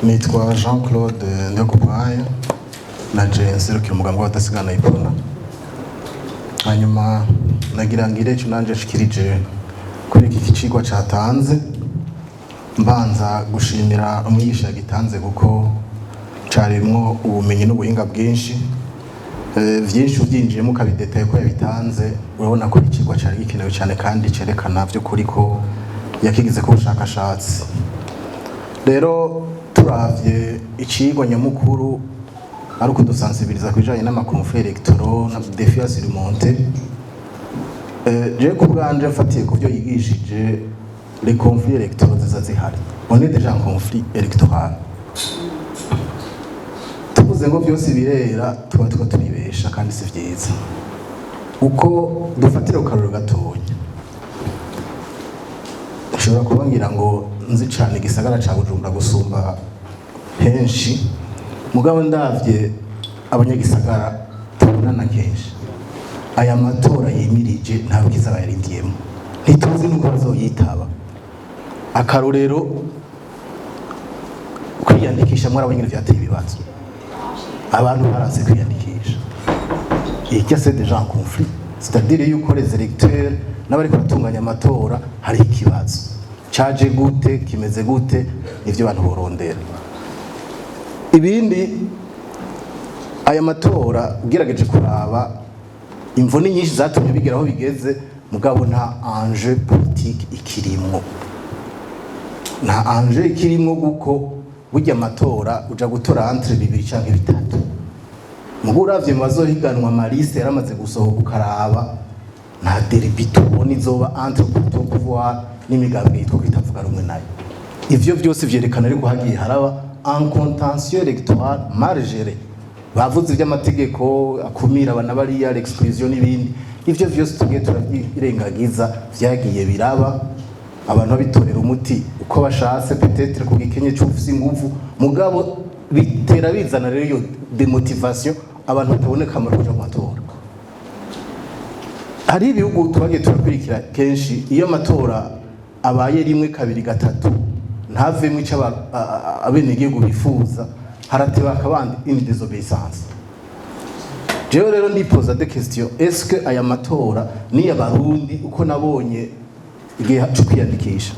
Nitwa Jean Claude Ndakubwayo, naje nserukira umugambi w'abadasigana Iprona. Hanyuma nagira ngire ico nanje nshikirije kuri iki cigwa catanze. Mbanza gushimira umwigisha yagitanze, kuko carimwo ubumenyi n'ubuhinga bwinshi. Vyinshi uvyinjiyemo ukabidetaye ko yabitanze, urabona ko icigwa cari gikenewe cyane kandi cerekana vy'ukuri ko yakigize ko ubushakashatsi. Rero turavye, icigwa nyamukuru ari ukudusensibiliza ku bijanye n'ama conflits électoraux na défis à surmonter. Je ku bwanje, mfatiye ku byo yigishije, les conflits électoraux ziza zihari, on est déjà en conflit électoral. Tuvuze ngo byose birera, tuba tuba turibesha kandi si vyiza. Uko dufatira ku karorero gatonya, nshobora kuba ngira ngo nzi cane igisagara ca Bujumbura gusumba henshi, mugabo ndavye abanyagisagara tubonana kenshi, aya matora yimirije nta bwiza bayarindiyemo, ntituzi nuko bazoyitaba. Akarorero, kwiyandikisha, mwarabonye ingene vyateye ibibazo, abantu baranse kwiyandikisha. Irya c'est déjà un conflit, c'est-à-dire yuko les électeurs n'abariko baratunganya amatora hari ikibazo caje gute, kimeze gute, nivyo abantu borondera. Ibindi, aya matora ugerageje kuraba imvo ni nyinshi zatumye bigera aho bigeze, mugabo nta enjeu politique ikirimwo, nta enjeu ikirimwo, kuko burya amatora uja gutora entre bibiri canke bitatu. Mugo uravye mu bazohiganwa, ama listes yaramaze gusohoka, ukaraba nta derby tubona izoba entre parti au pouvoir n'imigambwe yitwa ko itavuga rumwe nayo. Ivyo vyose vyerekana ariko hagiye haraba un contentieux électoral mal géré. Bavuze ivy'amategeko akumira abana bariya, l'exclusion n'ibindi, ivyo vyose tugiye turavyirengagiza, vyagiye biraba, abantu babitorera umuti uko bashatse, peut-être ku gikenye c'ufise inguvu, mugabo bitera bizana rero iyo démotivation, abantu batabona akamaro kuja mu matora. Hari ibihugu twagiye turakurikira kenshi, iyo amatora abaye rimwe, kabiri, gatatu, ntavemwo ico abenegihugu bifuza, harateba akabandi une désobéissance. Jewe rero ndipoza des questions: est-ce que aya matora ni abarundi, uko nabonye igihe cyo kwiyandikisha,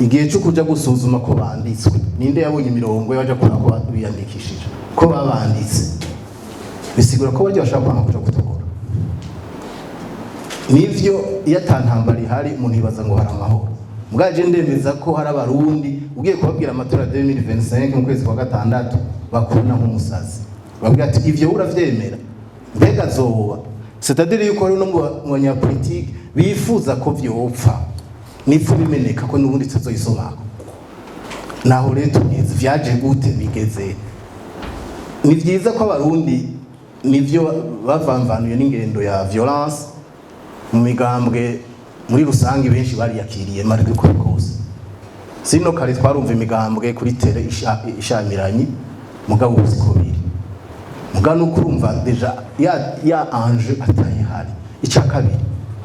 igihe cyo kuja gusuzuma ko banditswe, ninde yabonye imirongo y'abaja kuraba ko biyandikishije, ko babanditse? Bisigura ko barya bashaka kwanga kuja gutora. Nivyo, iyo ata ntambara ihari umuntu yibaza ngo hari amahoro. Mugabo ndemeza ko hari abarundi ugiye kubabwira amatora ya 2025 mu kwezi kwa gatandatu bakubona nk'umusazi, babwira ati: "Ivyo uravyemera? Mbega azoba?" C'est-à-dire yuko hari no mu banyapolitike bifuza ko vyopfa nipfu bimeneka, ko n'ubundi tuzoyisomako. Naho rero tugeze, vyaje gute, bigeze? Ni vyiza ko abarundi nivyo bavamvanuye n'ingendo ya violence mu migambwe muri rusange, benshi bariyakiriye malgré uko kose. Sino kare twarumva imigambwe kuri terrain ishamiranye, mugabo ubu siko biri. Mugabo nuko urumva déjà ya enjeu atayihari. Icya kabiri,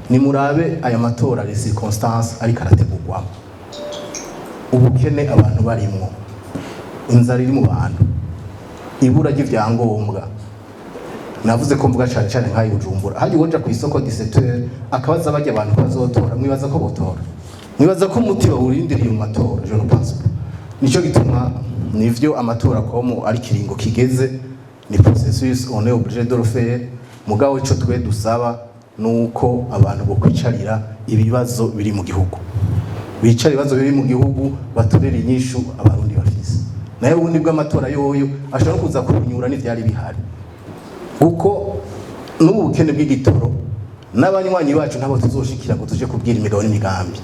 ni murabe aya matora, les circonstances ariko arategurwamo, ubukene abantu barimwo, inzara iri mu bantu, ibura ry'ivyangombwa. Navuze ko mvuga cyane cyane nk'ayi Bujumbura, hagiye uja ku isoko 17 akabaza bajya abantu ko bazotora, mwibaza ko botora? Mwibaza ko umuti bawurindiriye mu matora? Je ne pense pas. Nico gituma nivyo amatora komo ari kiringo kigeze, ni processus, on est obligé de le faire. Mugabo ico twe dusaba nuko abantu bo kwicarira ibibazo biri mu gihugu, bicara ibibazo biri mu gihugu, batorera inyishu abarundi bafise. Nayo ubundi bw'amatora yoyo ashobora no kuza kunyura n'ivyari bihari, kuko n'ubu bukene bw'igitoro n'abanywanyi bacu ntabo tuzoshikira ngo tuje kubwira imigabo n'imigambi.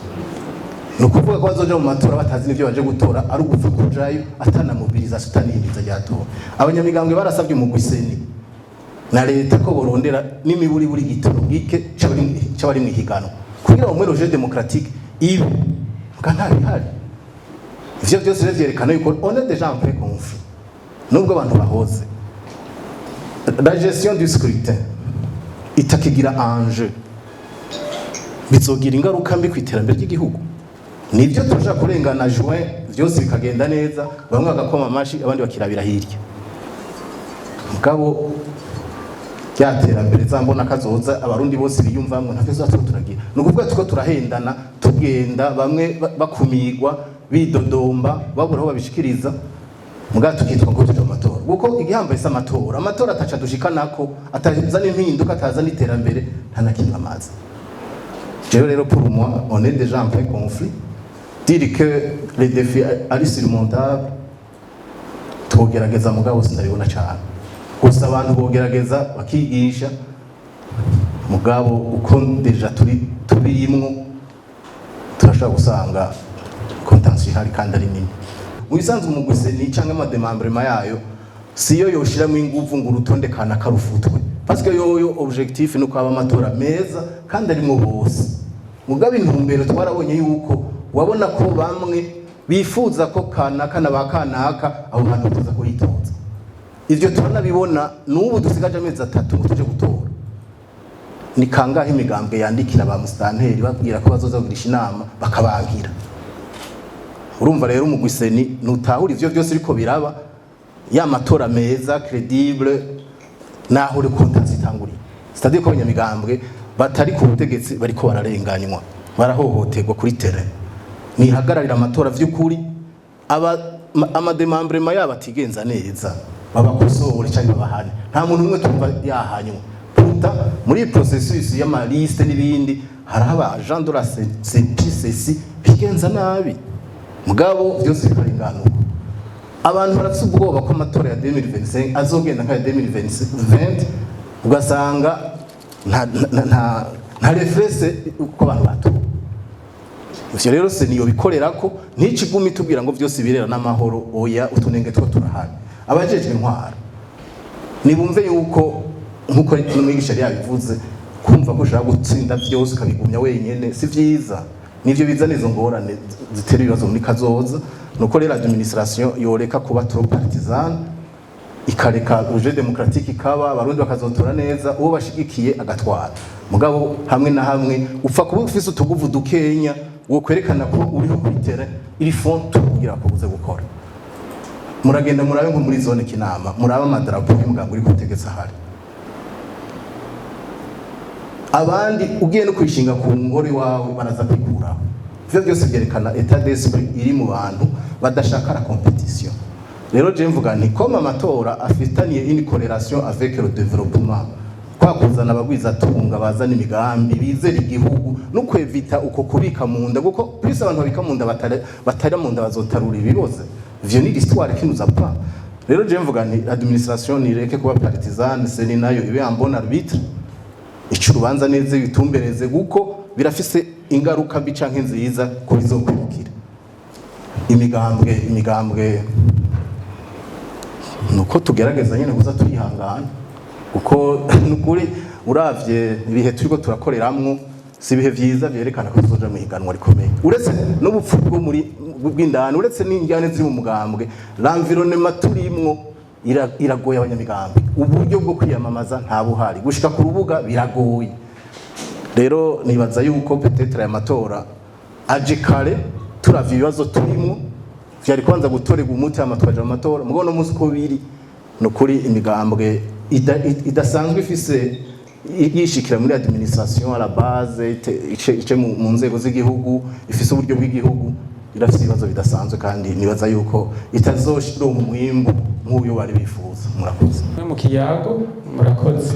Ni ukuvuga ko bazoja mu matora batazi n'ivyo baje gutora, ari ugupfa kujayo, atana mobilisation, atanihimiza ryatora. Abanyamigambwe barasabye umugwi CENI na leta ko borondera n'imiburiburi igitoro gike c'abari mw'ihiganwa kugira ngo muri jeu démocratique ibe, muga nta bihari. Ivyo vyose rero vyerekana yuko on est déjà en plein conflit, nubwo abantu bahoze. La gestion du scrutin itakigira enjeu, bizogira ingaruka mbi ku iterambere ry'igihugu. Nivyo turashaka kurengana juin, Vyose bikagenda neza, bamwe bagakoma amashi, abandi bakirabira hirya. Mugabo rya terambere za mbona kazoza Abarundi bose biyumvamwo, ntavyo tuba turagira. Ni ukuvuga tuko turahendana, tugenda bamwe bakumigwa, bidodomba, babura aho babishikiriza, mugabo tukitwa ko tuja mu matora, kuko igihambaye si amatora. Amatora ataca dushikanako, atazana impinduka, atazana iterambere, nta na kimwe amazi. Jewe rero, pour moi, on est déjà en plein conflit. Dire que les défis ari surmontables, twogerageza, mugabo sindabibona cyane. Gusa abantu bogerageza bakigisha, mugabo uko déjà turi tubirimwo, turashobora gusanga contentieux ihari kandi ari nini. Mu bisanzwe umugwi CENI cyangwa ama démembrements yayo siyo yoshiramo inguvu ngo urutonde kanaka rufutwe, parce que yoyo objectif ni uko haba amatora meza kandi arimwo bose. Mugabo intumbero twarabonye yuko wabona ko bamwe bifuza ko kanaka na ba kanaka abo bantu batoza kuhitoza. Ivyo turanabibona n'ubu dusigaje amezi 3 ngo tuje gutora. Ni kangahe imigambwe yandikira ba musitanteri babwira ko bazoza kugirisha inama, bakabangira? Urumva rero umugwi CENI nutahura ivyo vyose biriko biraba, ya matora meza, crédible, naho uri contentieux itanguriye, c'est-à-dire ko abanyamigambwe batari ku butegetsi bariko bararenganywa, barahohoterwa kuri terrain. Nihagararira amatora vy'ukuri, aba ama démembrements yabo atigenza neza babakosore cyangwa babahane. Nta muntu umwe tumva yahanywe. Pourtant muri iyi processus y'ama listes n'ibindi hariho aba agent de la CPCC bigenza nabi, mugabo vyose bikarenganuka. Abantu barafise ubwoba ko amatora ya 2025 azogenda nka ya 2020, ugasanga nta référence uko abantu batora. Ivyo rero CENI niyo bikorera ko nticigume itubwira ngo vyose birera n'amahoro. Oya, utunenge two turahari. Abajejwe intwaro nibumve yuko, nkuko n'umwigisha yari yabivuze, kumva ko ushaka gutsinda vyose ukabigumya wenyene si vyiza, nivyo bizana izo ngorane zitera ibibazo muri kazoza. Nuko rero administration yoreka kuba trop partisane, ikareka jeu démocratique ikaba, Abarundi bakazotora neza, uwo bashigikiye agatwara. Mugabo hamwe na hamwe upfa kuba ufise utuguvu dukenya wo kwerekana ko uriho kuri terrain, il faut kugira ko uze gukora. Muragenda murabe nko muri zone Kinama, murabe amadarapo y'umuganga uri kutegetse ahari, abandi ugiye no kwishinga ku ngoro iwawe baraza kwikuraho. Ivyo byose byerekana état d'esprit iri mu bantu badashaka la compétition. Rero je mvuga nti comme amatora afitaniye une corrélation avec le développement, kwa kuzana abagwizatunga bazana imigambi bizera igihugu, no kwevita uko kubika mu nda, kuko plus abantu babika mu nda, batari mu nda, bazotarura ibiboze. Ivyo ni l'histoire qui nous apprend. Rero je mvuga nti administration nireke kuba partisane, CENI nayo ibe un bon arbitre, ica urubanza neza, bitumbereze, kuko birafise ingaruka mbi canke nziza ko bizokwirukira imigambwe. Nuko tugerageza nyene kuza turihangana, kuko nukuri uravye ibihe turiko turakoreramwo si ibihe vyiza vyerekana ko tuzoja mu higanwa rikomeye. Uretse n'ubupfu bwo muri bw'indani, uretse n'injyane ziri mu mugambwe, l'environnement turimwo iragoye abanyamigambwe. Uburyo bwo kwiyamamaza nta buhari, gushika ku rubuga biragoye. Rero nibaza yuko peut-être aya matora aje kare, turavye ibibazo turimwo, vyari kubanza gutorerwa umuti hama tukaja mu matora. Mugabo no munsi uko biri, ni ukuri imigambwe idasanzwe ifise yishikira muri administration à la base, ice mu nzego z'igihugu, ifise uburyo bw'igihugu, irafise ibibazo bidasanzwe, kandi nibaza yuko itazoronka umwimbu nk'uyo bari bifuza. Murakoze. Mu kiyago, murakoze.